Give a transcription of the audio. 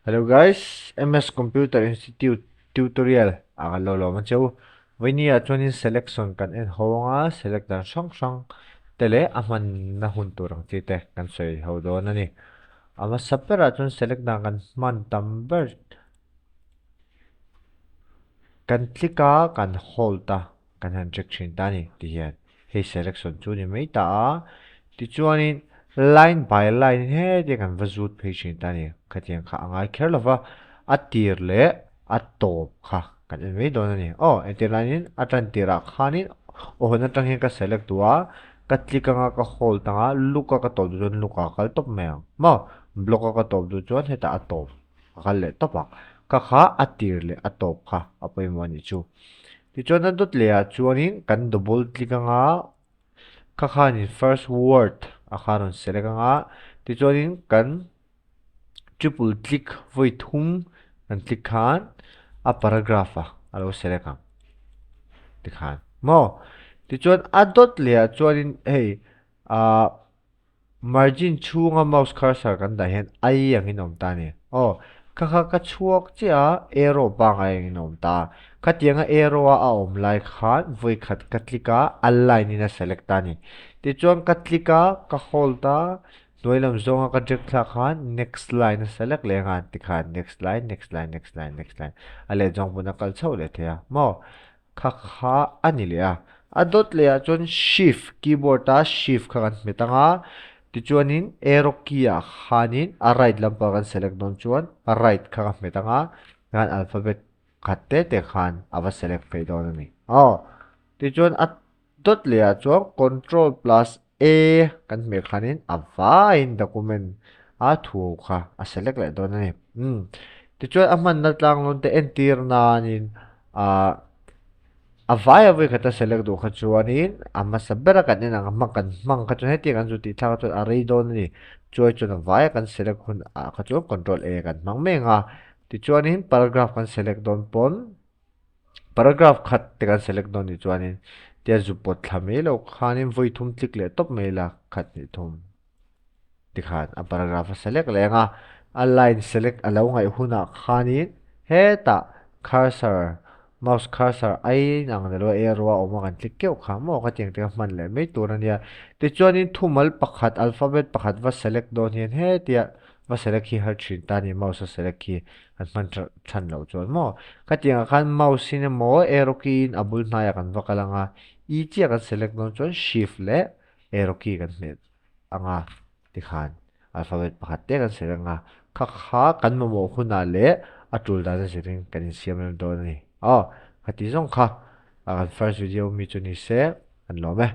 Hello guys, MS Computer Institute tutorial ah kan lo lawm a cheu. Vawinia chuanin selection kan en ho anga select dan hrang hrang te leh a hmanna hun tur ang chi te kan sawi ho dawn a ni. A hmasa berah chuan select dan kan hman tam ber kan click a kan hold a kan han check thin ta a ni ti hian hei selection chu ni mai ta a tichuanin line by line heti kan va zut phei thin ta a ni khatiang kha a ngai kher lo va a tir leh a tawp kha kan en mai dawn a ni aw entir laiin a tan tirah khanin aw hawn atang hian ka select duh a ka click anga ka hold anga look a ka tawp duh chuan look ah a kal tawp mai ang maw block a ka tawp duh chuan hetah a tawp a kal leh tawp ang ka kha a tir leh a tawp kha a pawimawh a nih chu. Tichuan a dawt leh ah chuanin kan double click anga kha khanin first word a kha rawn select anga tichuanin kan triple click vawi thum kan click khan a paragraph a a lo select ang tikhan maw tichuan a dawt leh ah chuanin hei ah Margin chhunga mouse cursor kan dah hian ai angin a awm ta a ni. Aw, kha kha ka chhuak chiah a, arrow pangai angin a awm ta a. Khatianga arrow a a awm lai khan vawi khat ka click a, a line in a select ta a ni. Tichuan ka click a, ka hold a, hnuai lam zawnga ka drag thlak khan next line a select leh ang a, tikhan next line, next line, next line, next line a leh zawng pawn a kal chhoh leh thei a maw? Kha kha a ni leh a. A dawt leh ah chuan shift, keyboard a shift kha kan hmet ang a, tichuanin arrow key ah khanin a right lampang kan select dawn chuan right kha ka hmet ang a, tikhan alphabet khat te te khan a va select phei dawn a ni. Aw, tichuan a dawt leh ah chuan control plus A kan hmeh khanin a vaiin document a thu kha a select leh dawn a ni. Umm tichuan a hmanna tlang lawn te entir nanin ah a vai a vawi khata select duh kha chuanin a hmasa bera kan en ang a hma kan hmang kha chuan hetiang an zu tih thlak chuan a rei dawn a ni. Chuai chuan a vaia kan select hun ah kha chuan control A kan hmang mek a. Tichuanin paragraph kan select dawn pawn Paragraph khat te kan select dawn nih chuanin tia zu pawt thla mai loh khanin vawi thum click leh tawp mai la khat hnih thum tikhan a paragraph a select leh ang a, a line select a lo ngaih hunah khanin hetah cursor mouse cursor a inang nilo a arrow a awm a kan click keuh kha maw khatiang te kha hman leh mai tur a nia. Tichuanin thumal pakhat alphabet pakhat va select dawn hian hetia va select hi har thin ta a ni mouse a select hi kan hman than loh chuan maw khatiang ah khan mouse in emaw arrow key in a bul hnaiah kan va kal ang a e chiah kan select dawn chuan shift leh arrow key kan hmet ang a tikhan alphabet pakhat te kan select ang a kha kha kan mamawh hunah leh a tul dan a zirin kan insiam rem dawn a ni aw khati zawng kha kan first video mi chu ni se kan lawm e.